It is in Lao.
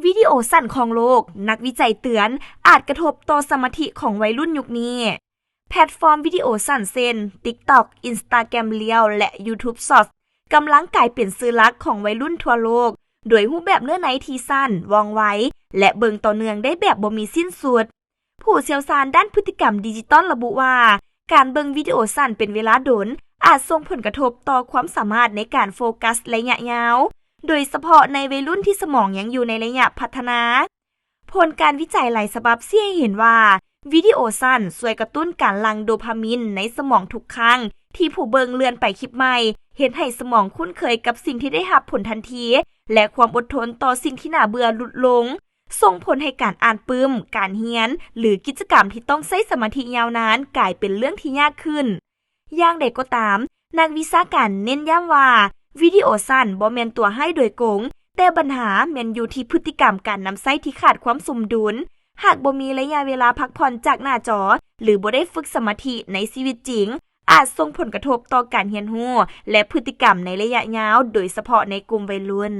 ວິດີໂອສັ້ນຂອງໂລກ, ນັກວິໄຈເຕືອນ ອາດກະທົບຕໍ່ສະມາທິຂອງໄວລຸ້ນຍຸກນີ້. ແພລດຟອມວິດີໂອສັ້ນເຊັ່ນ TikTok, Instagram Reels ແລະ YouTube Shorts ກຳລັງກາຍເປັນສື່ຫຼັກຂອງໄວລຸ້ນທົ່ວໂລກ ໂດຍຮູບແບບເນື້ອໃນທີ່ສັ້ນ, ວ່ອງໄວ ແລະ ເບິ່ງຕໍ່ເນື່ອງໄດ້ແບບບໍ່ມີສິ້ນສຸດ. ຜູ້ຊ່ຽວຊານດ້ານພຶດຕິກຳດິຈິຕອນລະບຸວ່າ ການເບິ່ງວິດີໂອສັ້ນເປັນເວລາດົນ ອາດສົ່ງຜົນກະທົບຕໍ່ຄວາມສາມາດໃນການໂຟກັສໄລຍະຍາວ, ໂດຍສະເພາະໃນໄວລຸ້ນທີ່ສະໝອງຍັງຢູ່ໃນໄລຍະພັດທະນາ. ຜົນການວິໄຈຫຼາຍສະບັບຊີ້ໃຫ້ເຫັນວ່າ ວິດີໂອສັ້ນຊ່ວຍກະຕຸ້ນການຫຼັ່ງໂດພາມິນໃນສະໝອງທຸກຄັ້ງທີ່ຜູ້ເບິ່ງເລື່ອນໄປຄລິບໃໝ່, ເຮັດໃຫ້ສະໝອງຄຸ້ນເຄີຍກັບສິ່ງທີ່ໄດ້ຮັບຜົນທັນທີ ແລະ ຄວາມອົດທົນຕໍ່ສິ່ງທີ່ໜ້າເບື່ອຫຼຸດລົງ, ສົ່ງຜົນໃຫ້ການອ່ານປຶ້ມ, ການຮຽນ ຫຼື ກິດຈະກຳທີ່ຕ້ອງໃຊ້ສະມາທິຍາວນານກາຍເປັນເລື່ອງທີ່ຍາກຂຶ້ນ. ຢ່າງໃດກໍຕາມ, ນັກວິຊາການເນັ້ນຢ້ຳວ່າ ວິດີໂອສັ້ນບໍ່ແມ່ນຕົວຮ້າຍໂດຍກົງ, ແຕ່ບັນຫາແມ່ນຢູ່ທີ່ພຶດຕິກຳການນຳໃຊ້ທີ່ຂາດຄວາມສົມດຸນ. ຫາກບໍ່ມີໄລຍະເວລາພັກຜ່ອນຈາກໜ້າຈໍ ຫຼື ບໍ່ໄດ້ຝຶກສະມາທິໃນຊີວິດຈິງ, ອາດສົ່ງຜົນກະທົບຕໍ່ການຮຽນຮູ້ ແລະ ພຶດຕິກຳໃນໄລຍະຍາວ, ໂດຍສະເພາະໃນກຸ່ມໄວລຸ້ນ.